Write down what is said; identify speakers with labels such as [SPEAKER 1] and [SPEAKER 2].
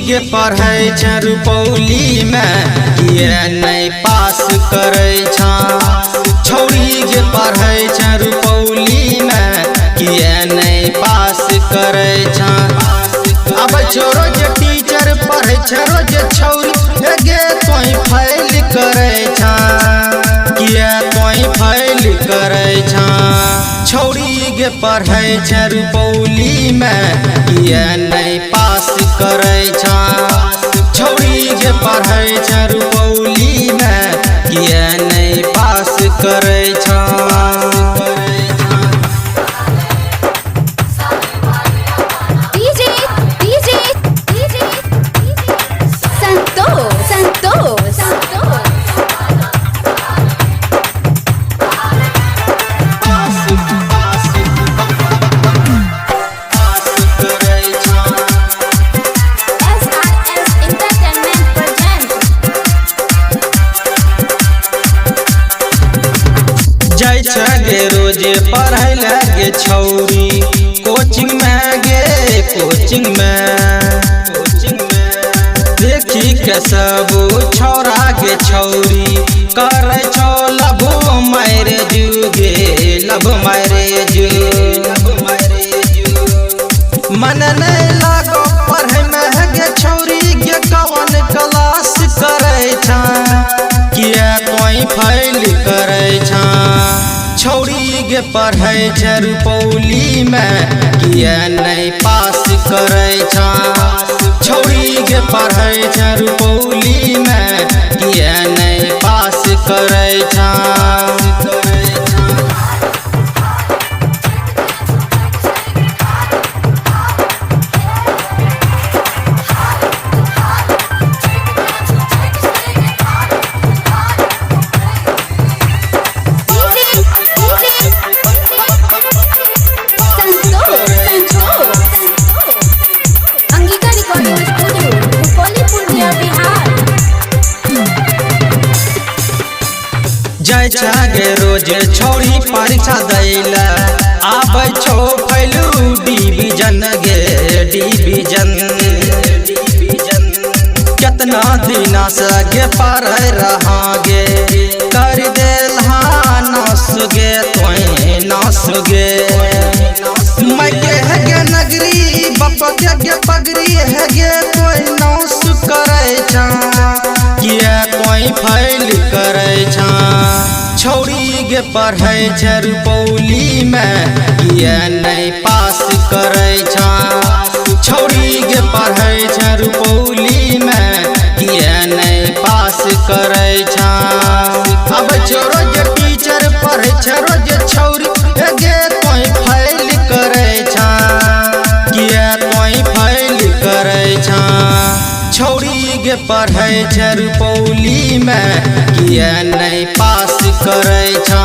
[SPEAKER 1] गे पढ़ै छै रुपौली में, किए नहीं पास करै छा। छौड़ी गे पढ़ै छै रुपौली में, किए नहीं पास करै छा। अब छोरो जे टीचर पढ़ै छै रोज छौड़ी गे तोय फैल करै छा, किए तोय फैल करै छा। छौड़ी गे पढ़ै छै रुपौली में, किए नहीं पास करै छा। छौड़ी गे पढ़ै छै रुपौली में, किए नहीं पास करै छा।
[SPEAKER 2] DJ DJ DJ Santosh Santosh Santosh.
[SPEAKER 1] पास पास पास करै छा।
[SPEAKER 2] SRS Entertainment present.
[SPEAKER 1] जाइ छै गे रोजे पढ़ै लगे छौरी कोचिंग में गे, कोचिंग में कोचिंग में देखी के सब छौरा गे छौरी करै छौ लव मैरेज गे, लव मैरेज। मन नहीं लागो पढ़ै में गे छौरी गे, कवन क्लास करै छा, किए तोय फैल करै छा। छौड़ी गे पढ़ै छै रुपौली में, किए नहीं पास करै छा। छौड़ी गे पढ़ै छै रुपौली में, किए नहीं पास करै छा।
[SPEAKER 2] DJ DJ Santosh Santosh Santosh. Angika Recording Studio, Rupauli Purnia, Bihar.
[SPEAKER 1] जाइ छै गे रोज छौड़ी परीक्षा दैला, आबै छौ फैलू डिवीजन गे, डिवीजन। केतना दिना से गे पढ़ै रहा गे, कर देल नास गे तोय नास गे। मैं के है गे नगरी बाप के गे पगड़ी है गे, तोय नास करै छा, किए तोय फैल करै छा। छौड़ी गे पढ़ै छै रुपौली में, किए नहीं पास करै छा। छौड़ी गे पढ़ै छै रुपौली में, किए नहीं पास करै छा। अब छोरो जे टीचर पढ़ै छै रोज छौरी गे, तोय फैल करै छा, किए तोय फैल करै छा। छौड़ी गे पढ़ै छै रुपौली में, किए नहीं पास करै छा।